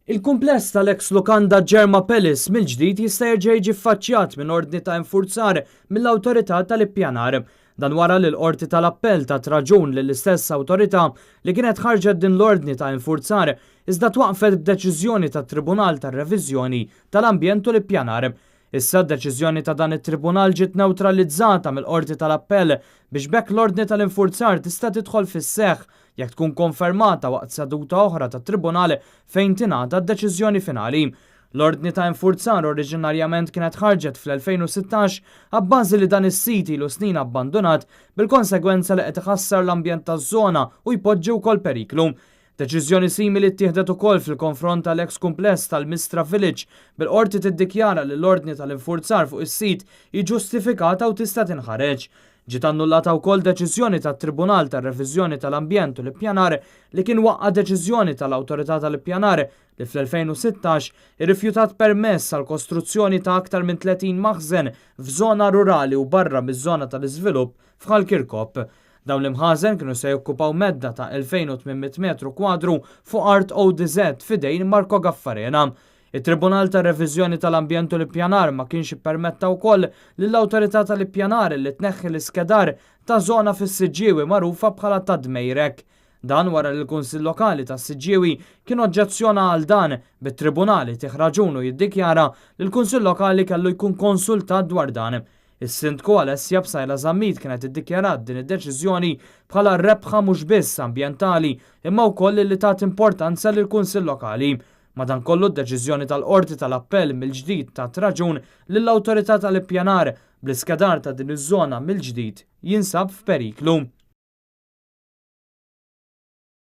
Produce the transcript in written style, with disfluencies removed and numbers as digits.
Il-kumpless tal-eks lukanda Jerma Palace mill-ġdid jista' jerġa' jiġi ffaċċjat minn ordni ta' infurzar mill-Awtorità tal-Ippjanar. Dan wara li l-Qorti tal-Appell tat raġun lill-istess awtorità li kienet ħarġet din l-ordni ta' infurzar iżda twaqqfet b'deċiżjoni tat-Tribunal tar-Reviżjoni tal-Ambjent u l-Ippjanar. Issa d-deċiżjoni ta' dan it-Tribunal ġiet newtralizzata mill-Qorti tal-Appell biex b'hekk l-ordni tal-infurzar tista' tidħol fis-seħħ jekk tkun konfermata waqt seduta oħra tat-Tribunal fejn tingħata d-deċiżjoni finali. L-ordni ta' infurzar oriġinarjament kienet ħarġet fl-2016 abbażi li dan is-sit ilu snin abbandunat bil-konsegwenza li qed iħassar l-ambjent taż-żona u jpoġġi wkoll periklu. Deċiżjoni simili ttieħdet ukoll fil-konfront tal-eks kumpless tal-Mistra Village, bil-Qorti tiddikjara li l-ordni tal-infurzar fuq is-sit hi ġustifikata u tista' tinħareġ. Ġiet annullata wkoll deċiżjoni tat-Tribunal tar-Reviżjoni tal-Ambjent u l-Ippjanar li kien waqqa' deċiżjoni tal-Awtorità tal-Ippjanar li fl-2016 irrifjutat permess għall-kostruzzjoni ta' aktar minn 30 maħżen f'żona rurali u barra miż-żona tal-iżvilupp f'Ħal Kirkop. Dawn l-imħażen kienu se jokkupaw medda ta' 2,800 metru kwadru fuq art ODZ f'idejn Marco Gaffarena. It-Tribunal tar-Reviżjoni tal-Ambjent u l-Ippjanar ma kienx ippermetta wkoll lill-Awtorità tal-Ippjanar li tneħħi l-iskedar ta' żona fis-Siġġiewi magħrufa bħala ta' Dmejrek. Dan wara li l-Kunsill Lokali tas-Siġġiewi kien oġġezzjona għal dan, bit-Tribunal itih raġun u jiddikjara li l-Kunsill Lokali kellu jkun konsultat dwar dan. Is-Sindku Alessia Psaila Zammit kienet iddikjarat din id-deċiżjoni bħala rebħa mhux biss ambjentali imma wkoll li tat importanza lill-Kunsill Lokali. Madankollu d-deċiżjoni tal-Qorti tal-Appell mill-ġdid tat raġun lill-Awtorità tal-Ippjanar bl-iskedar ta' din iż-żona mill-ġdid jinsab f'periklu.